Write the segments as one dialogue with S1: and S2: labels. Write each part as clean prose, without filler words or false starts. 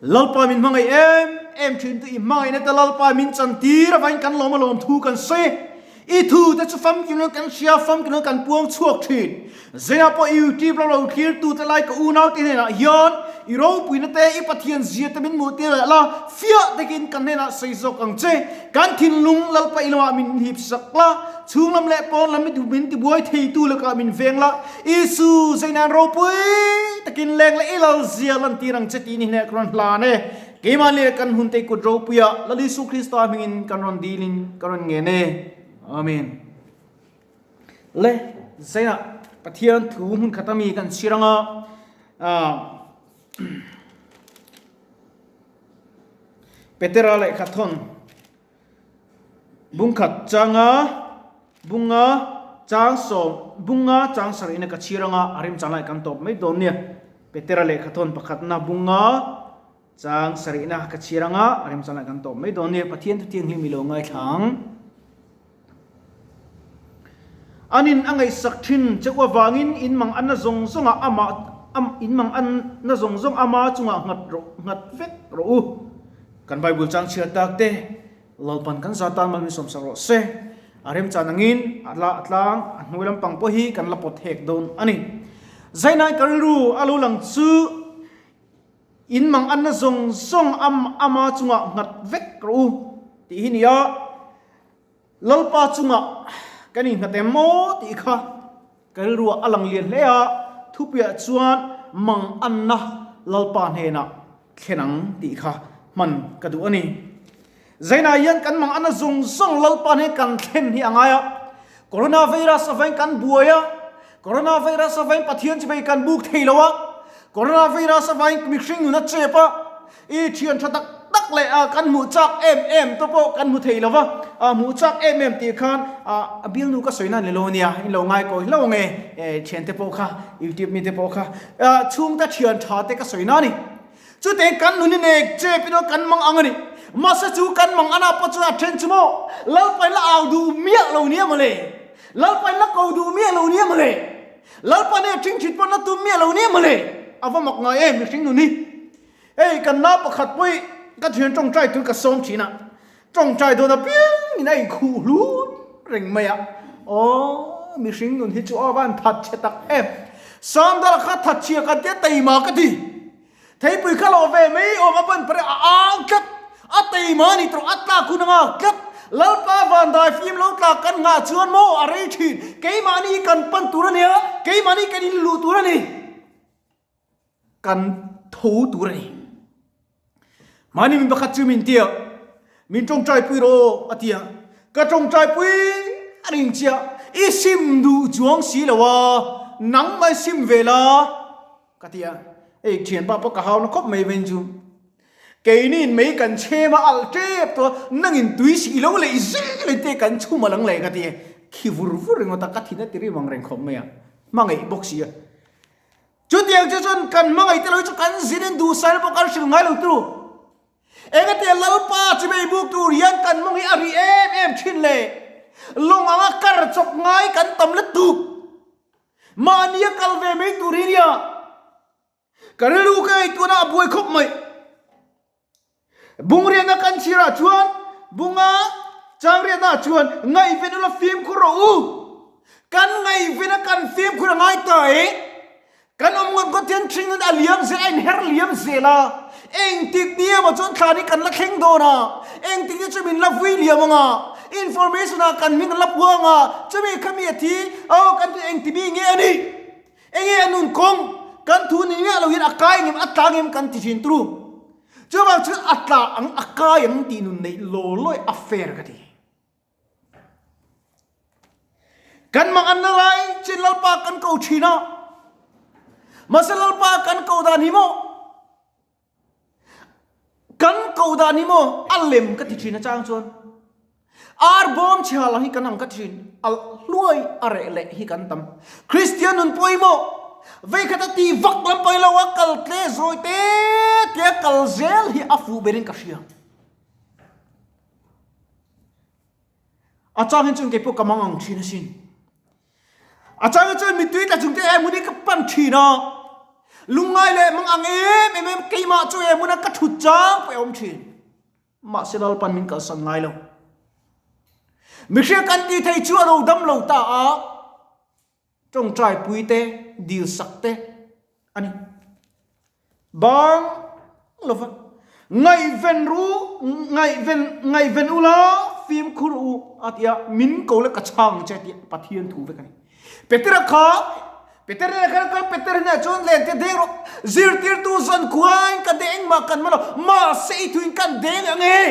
S1: Lalpa min hmangaih em em thin tu i hmangaihna te Lalpa min chantir avangin kan lawm a lawm thu kan sawi. I thu te chu famkim lo kan hria, famkim lo kan puang chhuak thin. Zengah pawh YouTube lam lo thlir tu te lai ka unau te hnenah hian i ropuina te, i Pathian zia te min hmuh tir leh la, fiah takin kan hnenah sawi zawk ang che. Kan thinlung Lalpa i lamah min hip sak la, chhung lam leh pawn lam min tibuai thei tu lakah min veng la, Isu zeinan ropui takin leng leh i lal zia lantir ang che tih ni hneh ka rawn hlan e. Keimah leh kan hun te kut ropuia Lal Isu Krista hmingin kan rawn dilin ka rawn ngen e. Amen. Le zeinah Pathian thu hmun khat ami kan chhir anga Petera lehkha thawn bungkhat changa bunga chang sawm bunga chang sarihna ka chhir anga a remchang lai kan tawp mai dawn nia. Petera lehkha thawn pakhatna bunga chang sarihna ka chhir anga a remchang lai kan tawp mai dawn nia. Pathian thutianghlim i lo ngaithla ang. An in a ngaihsak thin che u avangin in mang anna zawng zawngah amah in mang anna zawng zawng ama chungah nghat rawh nghat vek rawh u. Kan Bible chang chhiar tak te Lalpan kan za tan mal min sawmsak rawh se. A remchan angin a la tlang a hnuai lampang pawh hi kan la pawt hek dawn a ni. Zainai ka rilru a lo lang chu In mang anna zawng zawng ama chungah nghat vek rawh u tih hi nia. Lalpa chungah kan innghat em maw tih kha ka rilruah a lang lian hle a, thupuiah chuan mang anna Lalpa hnenah thlen ang tih kha hman ka duh a ni. Zainah hian kan mang anna zawng zawng Lalpa hnen kan thlen hi a ngai a, Coronavirus avangin kan buai a, Coronavirus avangin Pathian chibai kan buk thei lo a, Coronavirus avangin mihring nun a chep a, I thian tha tak tak leh a kan hmuh chak em em te pawh kan hmu thei lo va, a hmuh chak em em tih khan a bialnu ka sawi na ni lo nia, in lo ngai kawi hlauh ang e, thian te pawh kha, YouTube mi te pawh kha, chhungte thian tha te ka sawi na a ni. Chuteng kan nun i nek chep in kan mang ang a ni. Mahse chu kan mang ana pawh chuan a then chu maw Lalpain la au duh miah lo nia mawle, Lalpain la ko duh miah lo nia mawle, Lalpa nen thing thit pawh na tum miah lo nia mawle, a va mak ngai em mihring nun hi. Hei kan nau pakhat pawh hi ka thian tawngtai tur ka sawm thin a, tawngtai dawn apiang in a inkhuh hlun reng mai a, aw mihring nun hi chu aw van that chhe tak em, Sandal kha that chhia kan tia teima ka ti, theipui kha lo ve mai awm a ban pare a ang tlat, a teima ni tawh a tlak hun anga tlat, Lalpa van dai fim lo tlak kan nghah chuan maw a rei thin, keimahni kan pan tur a nia, keimahni kan inluh tur a ni. Kan tho tur a ni. Mahni min pakhat chu min tia, min tawngtai pui rawh aw a tia, ka tawngtai pui a ring chiah, i sim duh chuang si lo a, nang mai sim ve la ka tia, hei thianpa pawh ka hau na khawp mai vain chu. Keiniin mei kan chhem a alh tep tawh a, nangin tui si lo leh zel in te kan chhum a lang leh ka tia, khi vur vur ringawt a, ka thin a ti rim ang reng khawp mai a, hmangaih bawk si a. Chutiang chu chuan kan hmangaih te lo hi chu kan zin in duhsai pawh kan hrilh ngai lo turu. Engati Lalpa chimei buk tur hian kan mawng hi a ri em em thin le. Lawng anga kar chawp ngai kan tam let tuk. Mahni a kal ve mai tur hi nia. Ka rilru ka ngaihtuahna a buai khawp mai. Bungriatna kan chhirah chuan bunga changriatna chuan ngaihven ula fimkhur rawh u. Kan ngaihven a kan fimkhur a ngai ta e. Kan awm ngawt ngawt hian thing in a liam zel a inher liam zel a. Engtik ni emaw chuan thlan hi kan la thleng dawn a. Engtik ni chu min la vui liam ang a. Information ah kan hming an la puang a. Chumi kha mi a thi aw kan ti engti mi nge a nih? Enge a nun kawng kan thu ni miah lo hian a kai ngem a tla ngem kan ti thin turu. Chuvang chuan a tla ang a kai ang tih nun neih law lawi a fair ka ti. Kan mang an na lai chin Lalpa kan ko thin a. Mahse Lalpa kan ko dan hi maw kan ko dan hi maw a lem ka ti thin a chang chuan ar bawm chhia lang hi kan ang ka thin a hluai a reh leh hi kan tam. Kristian nun pawimawh vei khat a ti vak lam pawi lo a kal tle zawi te te a kal zel hi a fuh berin ka hria. A chang hi chuan keipawh ka mang ang thin asin. A chang hi chuan mittui tla chung te hei hmun hi ka pan thin a. Lungngai leh mang ang em em em keimah chu he hmuna ka thut chang pawh a awm thin. Mahse Lalpan min kalsan ngai lo. Mihring kan tih theih chu a lo dam lo ta a, tawngtai pui te, dil sak te a ni. Bang lova ngaihven ru, ngaihven, ngaihven ula fimkhur u a ti a, min ko le ka chhang che tih Pathian thu vek a ni. Petera kha, Peter hnenah khan kal Peter hnenah chuan len te deng rawh, zirtirtu zan khuain ka deng engmah kan man lo, mahse i thuin kan deng ang e.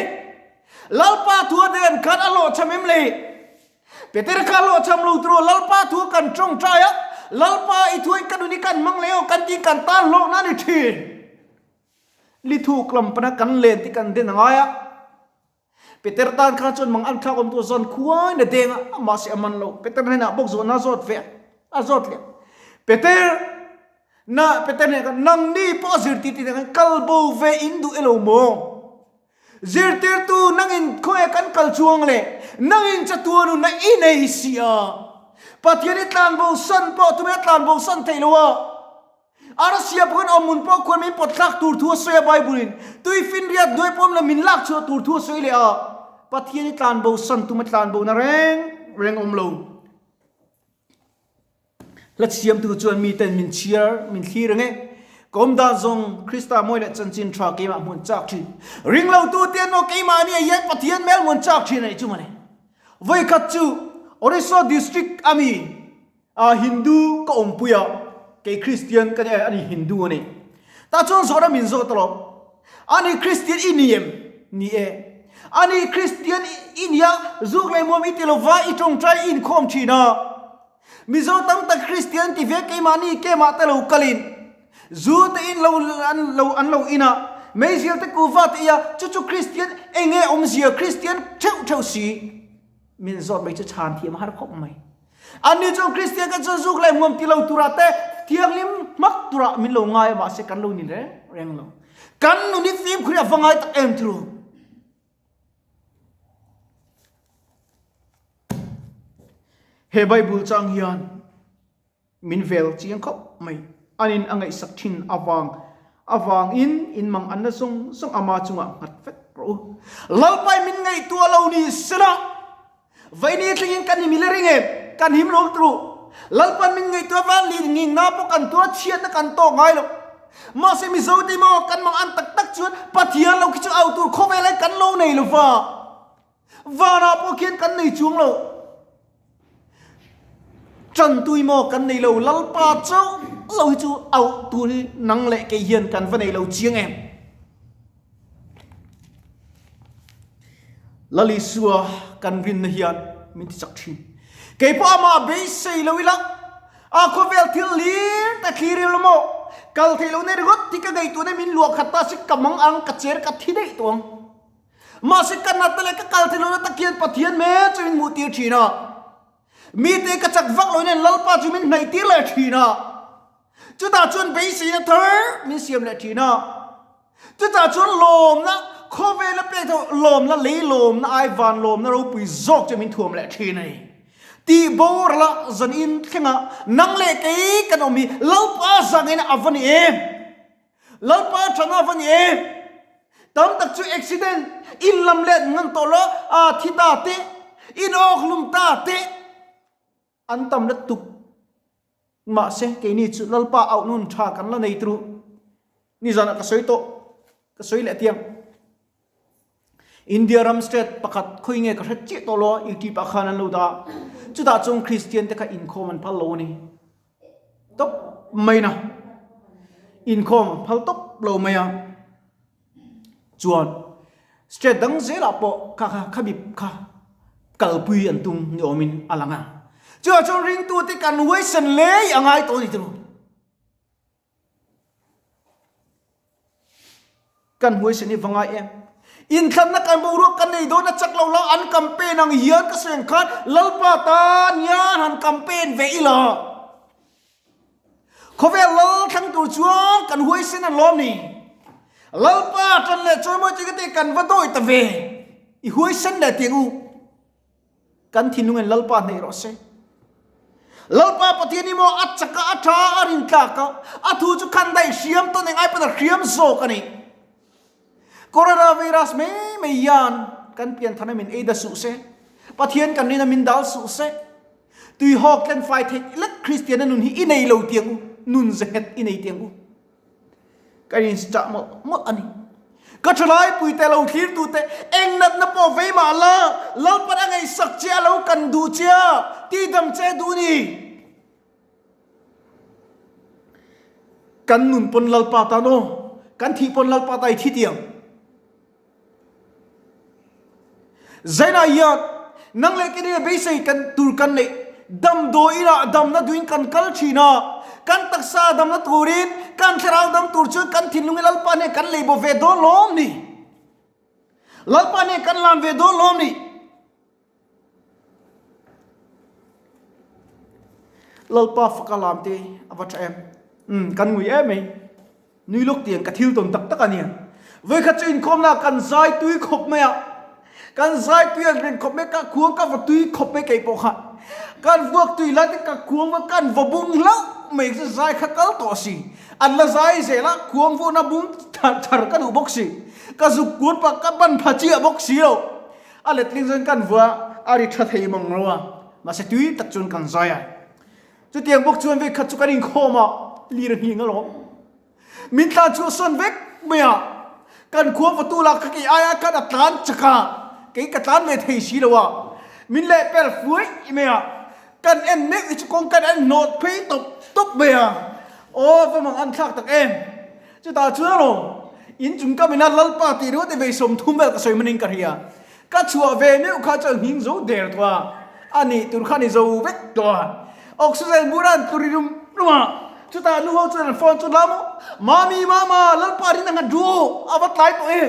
S1: Lalpa thua den khan a hlawhchham em le? Peter kha hlawhchham lo tur aw, Lalpa thua kan tawngtai a, Lalpa i thuain ka nun hi kan hmang leh aw kan tiin kan tan hlawhna a ni thin. Lithuk lam pana kan len te kan den a ngai a. Peter tan khan chuan mang an thlak awm tur zan khuain a deng a, mahse a man lo. Peter hnenah bawk zawhna a zawt ve a, a zawt leh a. Peter na Peter hnenah khan nangni pawh a zirtir tih khan kal bo ve in duh elo maw? Zirtirtu nangin khawnge kan kal chuang le? Nangin chatuanu na i nei si a. Pathian i tlanbo san pawh tumah a tlanbo san theih lo a. Arsia pawhin awmhmun pawh khuan min pawt thlak tur thu a sawi a Bible in. Tui finriat hnuai pawm la min lak chhuah tur thu a sawi leh a. Pathian i tlanbo san tum a tlanbo na reng reng awm lo. Hla thiamtu chuan miten min chhiar, min thlir ang e. Ka awm dan zawng Krista mawi leh chanchin tha keimah hmuan chak thin. Ringlotu te an aw keimah nia hian Pathian hmel hmuan chak thin a nih chu mawle. Vawikhat chu Orissa district ami a Hindu ka awmpui a, kei Kristian ka nia ani Hindu a ni. Tah chuan zawhna min zawt alawm. Ani Kristian i ni em? Ni e. Ani Kristian i nia zuk leh muam i ti lova i tawngtai i inkhawm thin a. Mizo tam tak Kristian ti ve keimahni kemah te lo kalin zu te in lo an lo an lo in a, meizial te kuhva te ia chu chu Kristian enge awmzia Kristian theuh theuh si min zawt mai chu chhan thiam a har khawp mai. Anni chuan Kristian kan chuan zuk leh hmuam ti lo turah te thianghlim hmak turah min lo ngai a mahse kan lo ni reng reng lo. Kan nun hi fimkhur hi a va ngai tak em thru. He Bible chang hian min vel chiang khawp mai. Anin a ngaihsak thin avang avangin in mang anna zawng zawng ama chungah nghat vek rawh u. Lalpai min ngaihtuah lo ni sela Vaini thlengin kan him i la ring em? Kan him lo turu. Lalpan min ngaihtuah va lirngingna pawh kan tuar chhiatna kan tawk ngai lo. Mahse Mizo te maw kan mang an tak tak chuan Pathian lo khi chu au tur khawvel ai kan lo nei lo va. Vanah pawh khian kan nei chuang lo. Tantui maw kan nei lo Lalpa chauh lo hi chu auh tur hi nang leh kei hian kan va nei lo chiang em? Lal Isua kan rinna hian min ti chak thin. Kei pawh amah beisei lo ila, a khawvel thil hlir ta thlir ilo maw? Kal theih lo nei ringawt hi ka ngaihtuahna min luah khat ta si ka mang ang ka cher ka thi daih tawh ang. Mahse ka nat leh ka kal theih lohna tak hian Pathian hmel chu min hmuh tir thin a. Mite ka chak vak lo hian Lalpa chu min hnaih tir leh thin a. Chutah chuan beiseina thar min siam leh thin a. Chutah chuan lawmna, khawvela pek tho lawmna, lei lawmna ai van lawmna ropui zawk chu min thuam leh thin a ni. Tih boral a zan in thleng a, nang leh kei kan awm hi Lalpa zangin a va ni em? Lalpa thana a va ni em? Tam tak chu accident, in lam let ngan tawh lo, a thi ta te, in awk hlum ta te, An tam let tuk. Mahse, keini chu Lalpa auh nun tha kan la nei tru. Nizanah ka sawi tawh, ka sawi leh tiang. India ram state pakhat khawi nge ka hre chiah tawh lo a, YouTube ah khan an lo dah a. Chutah chuan Kristian te kha inkhawm an phal lo a ni. Tawp mai na. Inkhawm an phal tawp lo mai a. Chuan state dang zelah pawh kha kha kha bip kha kalpui an tum ni awmin a lang a. Chuvang chuan ringtute kan huaisen lei a ngai tawh a ni tiraw? Kan huaisen hi va ngai em? Inthlanna kan boruak kan nei dawn a chak lo la an campaign ang hian ka sawi ang khan Lalpa tan hian han campaign ve ila. Khawvel lal thlang tur chuan kan huaisen an lawm ni. Lalpa tan leh chawimawi chu ka kan va dawi ta ve. I huaisen leh tiang u. Kan thinlungin Lalpa hneih rawh se. Lalpa Pathian hi maw a chak a, a tha a, a rintlak a, a thu chu khan daih hriam tawn eng ai pawn a hriam zawk a ni. Coronavirus mai mai hian kan pianthana min ei da suh se, Pathian kan rin a min dal suh se, tuihawk tlen fai theih lek Kristiana nun hi i nei lo tiang u, nun ze nghet i nei tiang u. Ka inchah mawlh mawlh a ni. Ka thalai puite lo thlirtute eng natna pawh vei mah la, Lalpan a ngaihsak che a lo kan duh che a, tidam che duh ni. Kan nun pawn Lalpa tan aw, kan thih pawn Lalpa ta i thi tiang. Zainah hian nang leh kei nena beisei kan tur kan neih damdawi inah damna duhin kan kal thin a, kan taksa damna turin kan thlarau dam tur chuan kan thinlung hi Lalpa nen kan lei bo ve dawn lawm ni? Lalpa nen kan lan ve dawn lawm ni? Lalpa faka lam te a va tha em. Umm kan ngui em mai. Nui lawk tiang ka thil tawn tak tak a nia. Vawikhat chu inkhawmna kan zai tui khawp mai a. Kan zai tui ang reng khawp mai ka khuang ka va tui khawp mai keipawh kha. Kan vuak tui lai te ka khuang va kan va bung hlauh mai chu zai kha kal tawh si. An la zai zel a, khuang vuahna bung thar ka duh bawk si. Ka zuk kun pah ka ban pha chiah bawk si lo. A letling chuan kan vua a ri tha thei mang lo a, mahse tui tak chuan kan zai a. Chutiang bawk chuan vei khat chu kan inkhawm a, lir a nghing alawm. Min tlan chu a sawn vek mai a, kan khua fatu lah kha kei aia khan a tlan chak a, kei ka tlan ve thei si lo a, min leh per fuai mai a, kan en mek hi chu kawng kan en hnawt phei tawp tawp mai a, aw va mang an thlak tak em. Chutah chuan alawm, in chung ka mina Lalpa tih ringawt i vei 30 vel ka sawi hmanin ka hria. Ka chhuah ve meuh kha chuan nghing zo der tawh a, a nih tur kha ni zo vek tawh a. Oxygen bur a an tlu ri rum rum a, chutah nu ho chuan an phone chu la maw, Mami, Mama, Lalpa rin a nghat duh, a va tlai tawh e.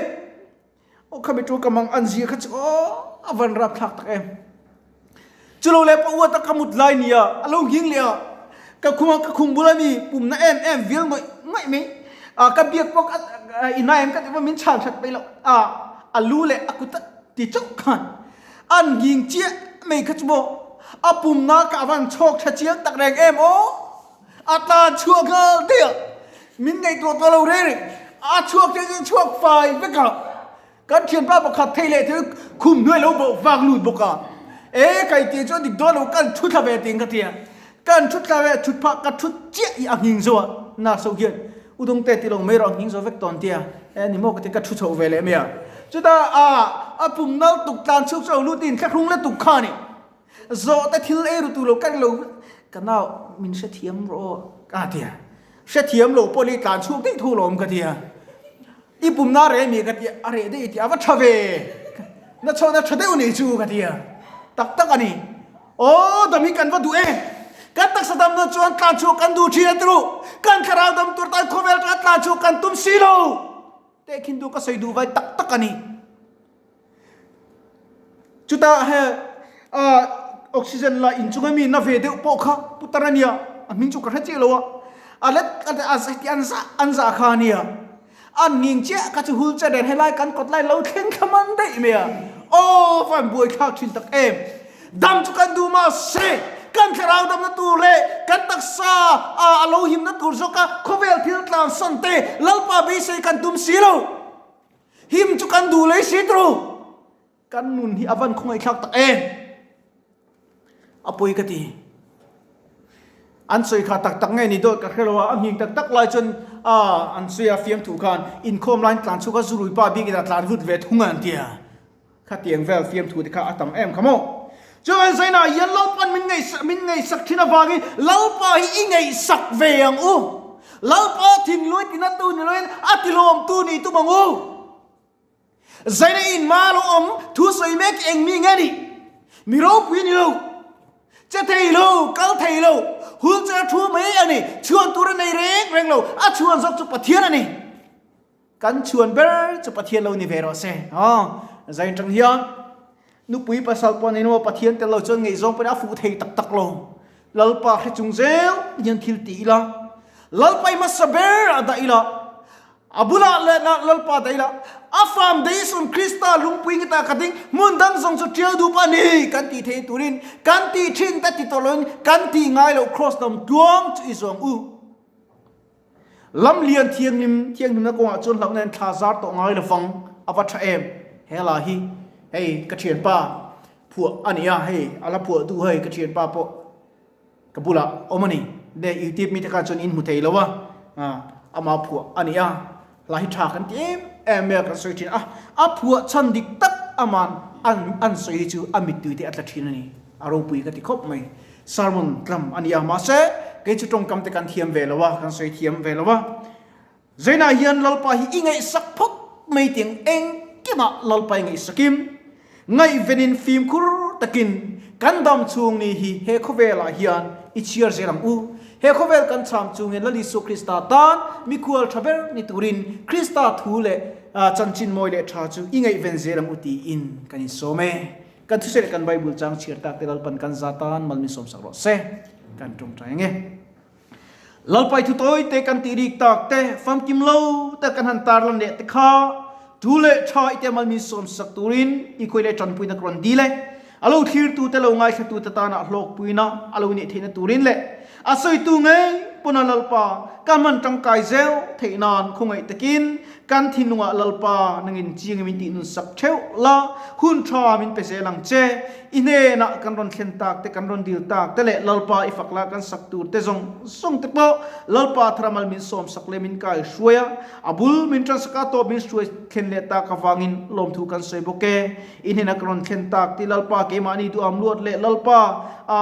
S1: Aw khami tu ka mang an zia kha chu aw a van rap thlak tak em. Chulo leh pa uat a ka mut lai nia a lo nghing leh a ka khum a ka khum bula mi pum na em em vial ngawih ngawih mai a ka biak pawh ka i na em ka ti pawh min chhan that mai lo a a lu leh a kut a ti chauh khan an nghing chiah mai kha chu maw a pum na ka van chhawk tha chiang tak reng em aw. A tlan chhuak nghal daih a, min ngaihtuah tawh lo reng reng. A chhuak te chu chhuak fai vek a, kan thianpa pakhat thei leh thil khum hnuai lo bawh vak lut bawk a. E kai tih chu a dik dawn lo, kan thu thla ve ting ka ti a. Kan thu thla ve, thut phah ka thut chiah i a nghing zo a, nurse ho hian u dawngte ti lo mai rawh a nghing zo vek tawn tia. E ni maw ka ti ka thu chho ve leh mai a. Chutah a a pum nal tuk tlan chhuak chu a lo lut in thlahrung la tuk kha a ni. Zawhte thil ei ru tur lo ka lo ka nau min hrethiam rawh aw ka ti a, hrethiam lo pawh ni tlan chhuak daih tho lawm ka ti a, i pumna a reh mi ka ti a, a reh daih i ti a, a va tha ve na chhuahna tha deuh nei chu ka ti a, tak tak a ni, aw dam hi kan va duh e, kan taksa dam dawn chuan tlan chhuak kan duh thin a ti ru, kan thlarau dam tur tan khawvel atanga tlan chhuak kan tum si lo, tehkhin duh ka sawi duh vai tak tak a ni. Chutah he oxygen la inchung ami na ve deuh pawh kha putar a nia, a hming chu ka hre chiah lo a, a let a heti an zah an zah kha a nia, an nghing chiah kha chu hul che nen helai kan kawt lai lo thleng thla man daih mai a, aw van buaithlak thin tak em, dam chu kan duh mahse kan thlarau damna tur leh kan taksa a lo himna tur zawka khawvel thil tlansan te Lalpa beisei kan tum si lo. Him chu kan duh lei si tru. Kan nun hi a van khawngaihthlak tak em. A pawi ka ti. An sawi kha tak tak nge ni dawt ka hre lo a, a nghing tak tak lai chuan a an sawi a fiamthu khan inkhawm laiin tlan chhuk a zurui pa bikin a tlan vut ve thung a an ti a. Khatiang vel fiamthu te kha a tam em kha maw. Chuan Zainah hian Lalpan min ngaihsak min ngaihsak thin avangin Lalpa hi i ngaihsak ve ang u. Lalpa thinlung i tinatu ni loin a tilawmtu ni tum ang u. Zainah in ma lo awm thu sawi mek eng mi nge nih? Mi ropui ni lo. Che thei lo, kal thei lo, hun chu a thu mai a ni. Chhuan tur a nei reng reng lo. A chhuan zawk chu Pathian a ni. Kan chhuan ber chu Pathian lo ni ve rawh se. Aw, zain tang hian nupui pasal pawh nei emaw Pathian tel lo chuan ngaihzawng pawhin a fuh thei tak tak lo. Lalpa hre chung zel hian thil ti ila, Lalpa i hmasa ber a dah ila, a bulah leh Lalpa dah ila, a Foundation Krista lungpui nge ta ka ding, hmun dang zawng chu tial dup a ni kan tih theih turin kan tih thin te ti tawh loin kan tih ngai loh Kraws lam tluang chu i zawng u. Lam lian thianghlim thianghlimna kawngah chuan hlauhna in thla zar tawh ngai lovang a va tha em. He la hi hei ka thianpa phuah a ni a, hei a la phuah duh hei ka thianpa pawh ka bulah awm a ni. Le youtube mite khan chuan in hmu thei lo a, ama phuah a ni a, hla hi tha kan ti em em mai a kan sawi thin a, a phuah chhan dik tak aman an an sawi hi chu a mittui te a tla thin a ni, a ropui ka ti khawp mai. Sermon tlam a ni a, mahse kei chu tawngkam te kan thiam ve lo a, kan sawi thiam ve lo a. Zainah hian Lalpa hi i ngaihsak phawt mai tiang engkimah Lalpa i ngaihsakim. Ngaihvenin fimkhur takin kan dam chhung ni hi he khawvelah hian i chhiar zel ang u. He khawvel kan cham chungin Lal Isua Krista tan mikhual tha ber ni turin Krista thu leh chanchin mawi leh tha chu i ngaihven zel ang u tiin kan insawm e. Kan thusawi leh kan Bible chang chhiar tak te Lalpan kan za tan mal min sawmsak rawh se. Kan tawngtai ang e. Lalpai thu tawi te kan tih rik tak te, famkim lo te kan han tarlan leh te kha tu leh tha i te mal min sawmsak turin i khawi leh tanpuina ka rawn dil e. A lo thlirtu te lo ngaithlatu te tana hlawkpuina a lo nih theihna turin leh a sawitu ngei pawn a Lalpa ka hman tangkai zel theih nan khawngaih takin Kan thinlungah Lalpa nangin chiangin min tih nun sak theuh la, hun tha min pe zel ang che. I hnenah kan rawn thlen tak te, kan rawn dil tak te leh Lalpa i fak la kan sak tur te zawng zawng te pawh Lalpa tharamal min sawm sak leh min kai hruai a, a bul min tan sak a tawp min hruai thlen leh tak avangin lawmthu kan sawi bawk e. I hnenah ka rawn thlen tak ti Lalpa keimahni duham luat leh Lalpa a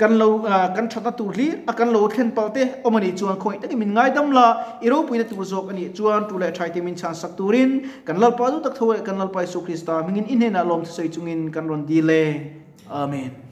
S1: Kan lo kan thatna tur hlir a kan lo thlen palh te awm a nih chuan khawngaih takin min ngaidam la, i ropuina tur zawk a nih chuan tu leh thai te min chhan sak turin kan Lalpa duh tak tho leh kan Lalpa Isua Krista hmingin i hnenah lawmthu sawi chungin kan rawn dil e. Amen.